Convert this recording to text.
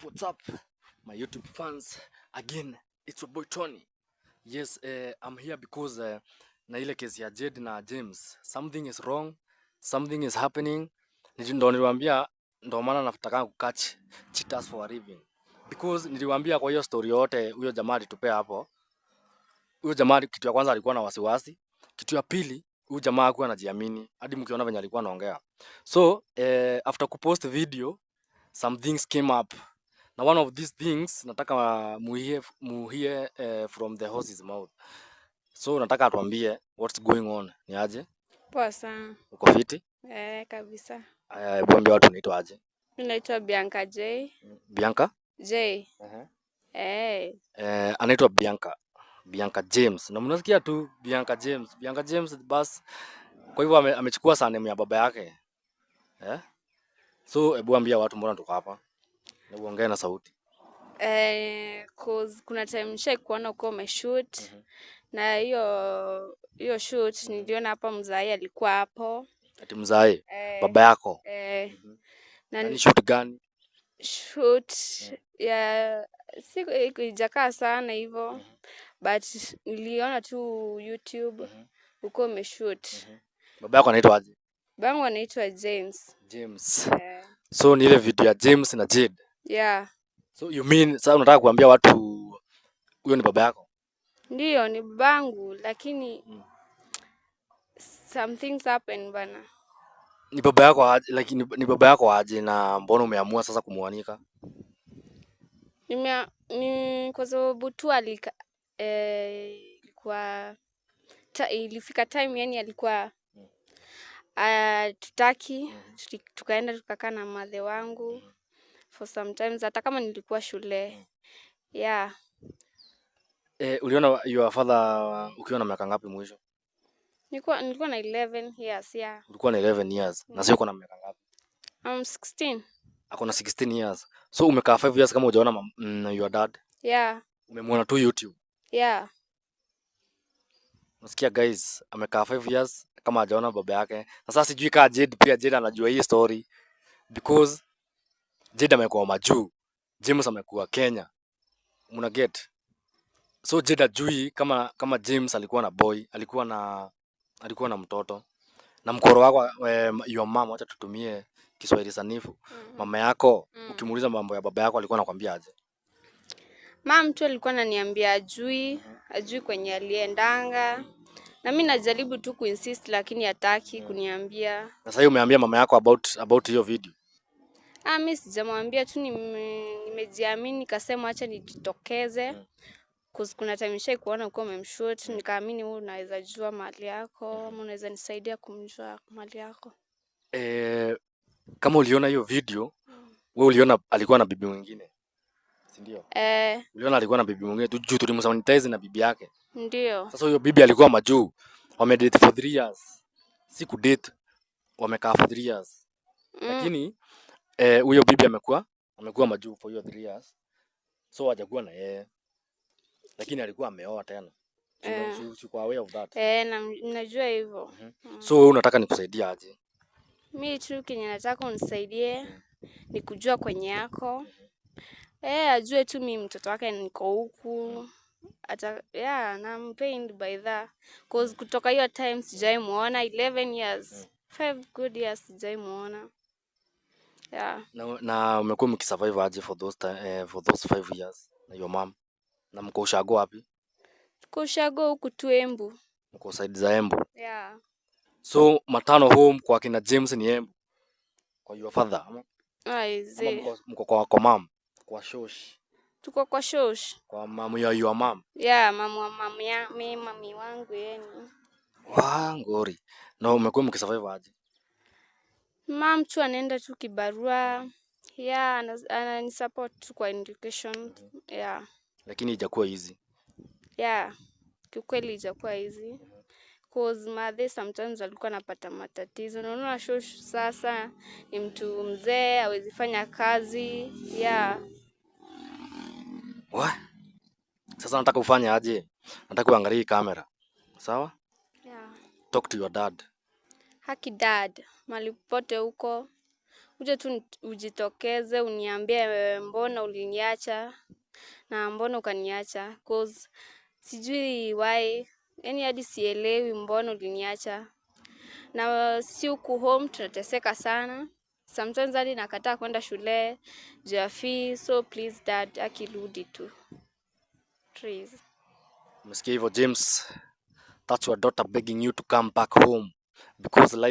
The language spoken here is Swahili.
What's up, my YouTube fans? Again, it's your boy Tony. Yes, I'm here because na ile kesi ya Jade na James, something is wrong, something is happening. Ndo niliwaambia, ndo maana nataka kucatch cheaters for a living. Because niliwaambia kwa hiyo story yote huyo jamaa alitupea hapo. Huyo jamaa, kitu ya kwanza, alikuwa na wasiwasi. Kitu ya pili, huyu jamaa hakuwa anajiamini hadi mkiona venye alikuwa anaongea. So after kupost video, some things came up, na one of these things nataka muhear from the horse's mouth. So nataka atuambie what's going on. Ni aje? Poa sana. Uko fiti? Eh, kabisa. Aya, hebu ambia watu unaitwa aje. Mi naitwa Bianca J. Bianca? J. Eh. Anaitwa Bianca, Bianca James, na mnasikia tu Bianca James, Bianca James bas. Kwa hivyo amechukua surname ya baba yake, eh? So hebu ambia watu mbona tuko hapa na uongee na sauti. Eh, 'cause kuna time nishai kuona ukiwa umeshoot, na hiyo shoot niliona hapa mzai alikuwa hapo. Ati mzae? Eh. Baba yako? Eh. Na Na ni shoot gani? Shoot ya siku ijakaa sana hivyo, but niliona tu YouTube ukiwa umeshoot. Baba yako anaitwa aje? Babangu anaitwa James. James. Eh. So ni ile video ya James na Jade? Yeah. So you mean sasa unataka kuambia watu huyo ni baba yako? Ndiyo, ni babangu, lakini some things happen, bana. Ni baba yako aje? Like, ni baba yako aje, na mbona umeamua sasa kumwanika? Ni kwa sababu tu ilikuwa ilifika time yani alikuwa tutaki, tukaenda tukakaa na madhe wangu for sometimes, hata kama nilikuwa shule, yeah. Uliona your father ukiwa na miaka ngapi mwisho? Nilikuwa na 11 years, yeah. Ulikuwa na 11 years. Na sio, uko na miaka ngapi? I'm 16. Ako na 16 years. So umekaa 5 years kama hujaona your dad. Yeah. Umemwona tu YouTube. Yeah. Unasikia, guys, amekaa 5 years kama hajaona baba yake. Na sasa sijui kaa Jade, pia Jade anajua hii story, because Jade amekuwa majuu, James amekuwa Kenya. Muna get? So Jade ajui kama James alikuwa na boy, alikuwa na mtoto. Na mkoro wako, your mom, acha tutumie Kiswahili sanifu. Mama yako, ukimuuliza mambo ya baba yako, alikuwa anakwambia aje? Mum tu alikuwa ananiambia ajui kwenye aliendanga. Na mi najaribu tu kuinsist, lakini hataki kuniambia. Na sasa hiyo umeambia mama yako about hiyo video? Ah, mi sijamwambia tu, nimejiamini nikasema acha nijitokeze. 'Cause kuna time nishai kuona ukiwa umemshoot, nikaamini wewe unaweza jua mahali yako ama unaweza nisaidia kumjua mahali yako. Kama uliona hiyo video, wewe uliona alikuwa na bibi mwingine. Si ndio? Eh. Uliona alikuwa na bibi mwingine tu, juu tulimsanitize na bibi yake. Ndio. Sasa huyo bibi alikuwa majuu. Wamedate for 3 years. Si kudate, wamekaa for 3 years. Lakini huyo bibi amekuwa majuu for hiyo 3 years. So hajakuwa na yeye. Lakini alikuwa ameoa tena. So, si uko aware of that? Eh, na najua hivyo. So wewe unataka nikusaidie aje? Mi tu kenye nataka unisaidie ni kujua kwenye yako. Eh, ajue tu mi mtoto wake niko huku. Ata, yeah, na I'm pained by that. 'Cause kutoka hiyo time sijai muona, 11 years. 5 good years sijai muona. Yeah. Na umekuwa mkisurvive aje for those 5 years na your mom? Na mko ushago wapi? Tuko ushago huku tu Embu. Mko side za Embu? Yeah. So maternal home kwa kina James ni Embu. Kwa your father ama? Ai, Ama zi. mko kwa mom? Kwa shosh. Tuko kwa shosh. Kwa mom ya your mom. Yeah, mamu wa mamu ya mi mami wangu yani. Wa ngori. Na umekuwa mkisurvive aje? Mam tu anaenda tu kibarua. Yeah, ananisupport tu kwa education. Yeah. Lakini ijakuwa easy. Yeah. Kiukweli ijakuwa easy. 'Cause mathe sometimes alikuwa anapata matatizo. Unaona shosh sasa ni mtu mzee, hawezi fanya kazi. Yeah. Wa? Sasa nataka ufanye aje? Nataka uangalie hii kamera. Sawa? Yeah. Talk to your dad. Haki dad, mahali popote huko. Uje tu ujitokeze uniambie mbona uliniacha na mbona ukaniacha, 'cause sijui why, yani hadi sielewi mbona uliniacha. Na si huku home tunateseka sana. Sometimes hadi nakataa kwenda shule juu ya fee, so please, Dad, akirudi tu. Please. Umesikia hivyo, James? That's your daughter begging you to come back home because life